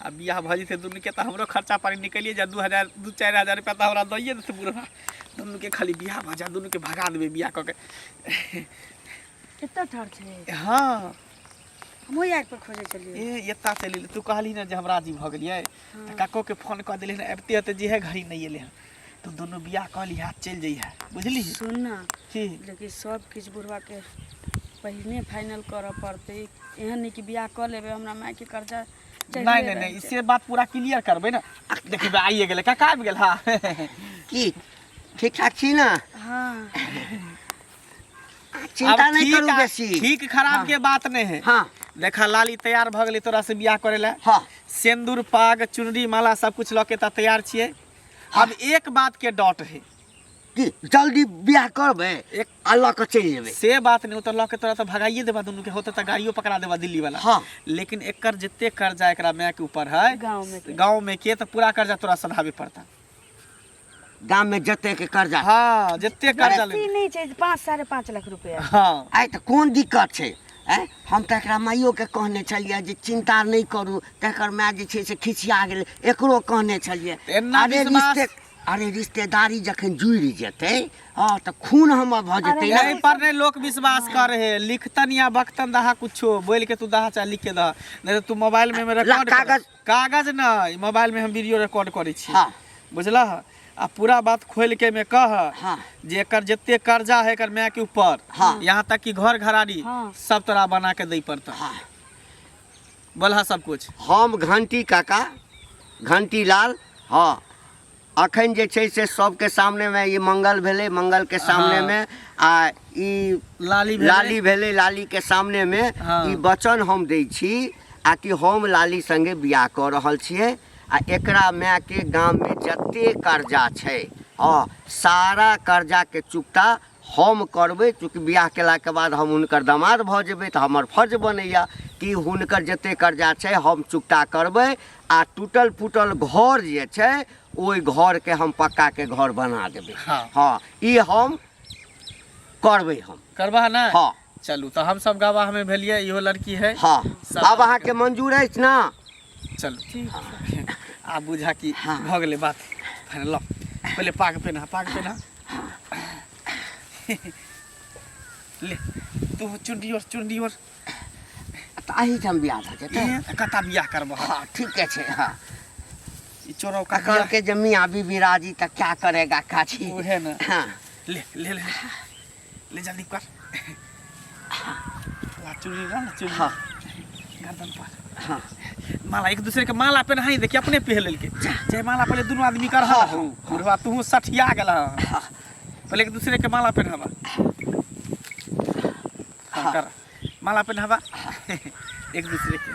आ बियाह भऽ जेतै दुनूके तऽ हमरो खर्चा पानी निकलिए जायत। 2000, 2 4 हजार रुपया तऽ हमरा दैए देतै बुढ़बा। दुनूके खाली बियाह भऽ जाय, दुनूके भगा देबै बियाह कऽ के।
कतऽ ठाढ़ छै?
हँ।
हमहूँ आगि पर खोजै छलियै।
ए एता चलि एलै। तू कहली ने जे हम राजी भऽ गेलियै तऽ काकोके फोन कऽ देली ने, अबिते अबिते जेहे घड़ी नहि एलै हन। तू दुनू बियाह कऽ लिहे, चलि जइहे, बुझली?
सुन ना।
की?
लेकिन सब किछु बुढ़बाके पहिने फाइनल करऽ पड़तै। एहन नहि कि बियाह कऽ लेबै, हमरा मायके कर्जा
नहि नहि नहि, से बात पूरा क्लियर करबै ने। देखियौ आइए गेलै काका, आबि गेल। हँ।
की ठीक ठाक छी ने?
हँ।
चिंता
अब
नहीं
ठीक
करू बेसी।
ठीक खराब के बात नहीं है।
हाँ।
देखा, लाली तैयार भऽ गेलै तोरा से बियाह करे ला।
हाँ।
सिंदूर पाग चुनरी माला सब कुछ लऽ के तऽ तैयार छियै। अब एक बात के डॉट है
की जल्दी बियाह करबै
एक
आ लऽ कऽ चलि जेबै
से बात नहीं, ओ तऽ लऽ के तोरा तऽ भगाइए देबा दुनू के, होते तऽ गाड़ियो पकड़ा देबा दिल्ली वाला।
हाँ।
लेकिन एकर जते कर्जा एकरा माय के ऊपर है
गाँव में के।
गाँव में के, तऽ पूरा कर्जा तोरा सधाबे पड़ता।
गाम में जते के कर्जा।
हाँ, जते कर्जा ले
बेसी नहीं छै, 5 5.5 लाख रुपया।
हाँ।
आइ तऽ कोन दिक्कत छै? आँय, हम तऽ एकरा माइयोके कहने छलियै जे चिन्ता नहि करू, तकर माय जे छै से खिसिया गेलै। एकरो कहने छलियै।
एना
अरे
विश्वास-
रिश्ते, अरे रिश्तेदारी जखन जुड़ि जेतै, हँ, तऽ खून हमर भऽ जेतै ने।
एहि पर नहीं लोक विश्वास करे है, लिखतन या बकतन दहा कुछो बोल के तू दहा चाहे लिख के दहा, नहीं तो तू मोबाइल में रिकॉर्ड कर।
कागज।
कागज नहीं, मोबाइल में हम वीडियो रिकॉर्ड करे छी।
हाँ।
बुझला? आ पूरा बात खोल के में कह
हाँ।
जे एकर जते कर्जा है एकर माय के ऊपर,
हाँ।
यहाँ तक कि घर घराड़ी
हाँ।
सब तोरा बना के दे पड़ता।
हाँ।
बोलहा सब कुछ।
हम घंटी काका, घंटी लाल, हाँ, अखन जे छै से सबके सामने में ई मंगल भेलै, मंगल के सामने
हाँ।
में आ ई
लाली भेलै।
लाली भेलै, लाली के सामने में
हाँ।
ई वचन हम दै छी आ कि हम लाली संगे बियाह कऽ रहल छियै आ एकरा माय के गाम में जते कर्जा छै, हाँ, सारा कर्जा के चुकता हम करबै। चूँकि बियाह केलाके बाद हम हुनकर दामाद भऽ जेबै तऽ हमर फर्ज बनैया कि हुनकर जते कर्जा छै हम चुकता करबै आ टूटल फूटल घर जे छै ओहि घरके हम पक्काके घर बना देबै।
हाँ।
हाँ, ई हम करबै। हम
करबह ना?
हाँ।
चलू तऽ हम सब गवाह में भेलियै, इहो लड़की है।
हाँ।
सब
आब अहाँके मंजूर अछि ना?
चलू ठीक, आब बुझा कि भऽ गेलै बात फाइनल। लऽ पहिले पाग पेन्हा, पाग पेन्हा। ले तू चुनरी और चुनरी और।
तऽ एहिठाम बियाह भऽ जेतै?
ए, कतऽ बियाह करबह?
हाँ, ठीके छै। हाँ।
ई चोरौ का
अकल के जे मियाँ बीबी राजी तऽ क्या करेगा काजी।
उहे ना।
हाँ।
ले ले ले ले जल्दी कर। ला चुनरी ला ना चुनरी।
हाँ।
गर्दन पर।
हाँ।
माला एक दूसरे के माला पेन्हाई देखी अपने पहन लेलके। जय माला पहले दुनू आदमी कर।
हाँ,
हाँ, बुढ़वा तू सठिया गेल। हाँ। पहले एक दूसरे के माला पेन्हावा। हाँ, कर माला पेन्हावा एक दूसरे के।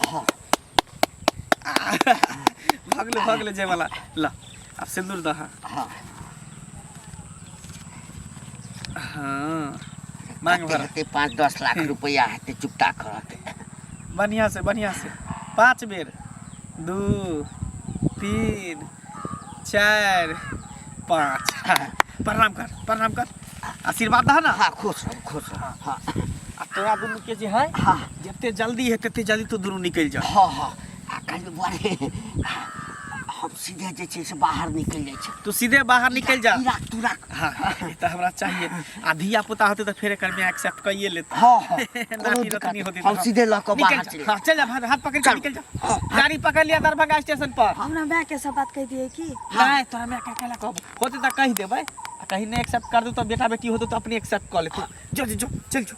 हाँ।
भगले भगले जय माला। ला अब सिंदूर दहा।
हाँ।
हाँ, मांग भर
हेतै 5-10 लाख रुपया हेतै चुकता करके।
बढ़िया से, बढ़िया से 5 बेर, 2 3 4 5। हाँ, प्रणाम कर, प्रणाम कर, आशीर्वाद दह ना।
हाँ, खुश रहो, खुश रहो। हाँ।
आ तोरा दुनू के जे है,
हाँ।
जते जल्दी है तते जल्दी तू दुनू निकलि जा।
हाँ, हाँ। आ कहलियै बुआ रे, हम सीधे जे छै से बाहर निकलि जाइ छै।
तू सीधे बाहर निकलि जा।
ई राख, तू राख।
हाँ, ई तऽ हमरा चाहिए। आ धिया पुता होतै तऽ फेर एकर में एक्सेप्ट कइए लेतै।
हाँ, हाँ।
नाती
कोनो
रतनी
दिक्कत
होतै
नहि। हम
तऽ
सीधे लऽ कऽ
निकलि
बाहर
जा।
चलि
हाँ, चलि जा, हाथ पकड़ि के
चल।
निकलि जा।
हाँ।
गाड़ी पकड़ लिया दरभंगा स्टेशन पर।
हमरा माय के सब बात कहि दियै की?
नहि, तोरा माय के केला कहबो? होतै तऽ कहि देबै, आ कहीं नहि एक्सेप्ट कर दू तऽ बेटा बेटी होतै तऽ अपने एक्सेप्ट कऽ लेतै। जो जो जो, चल जो।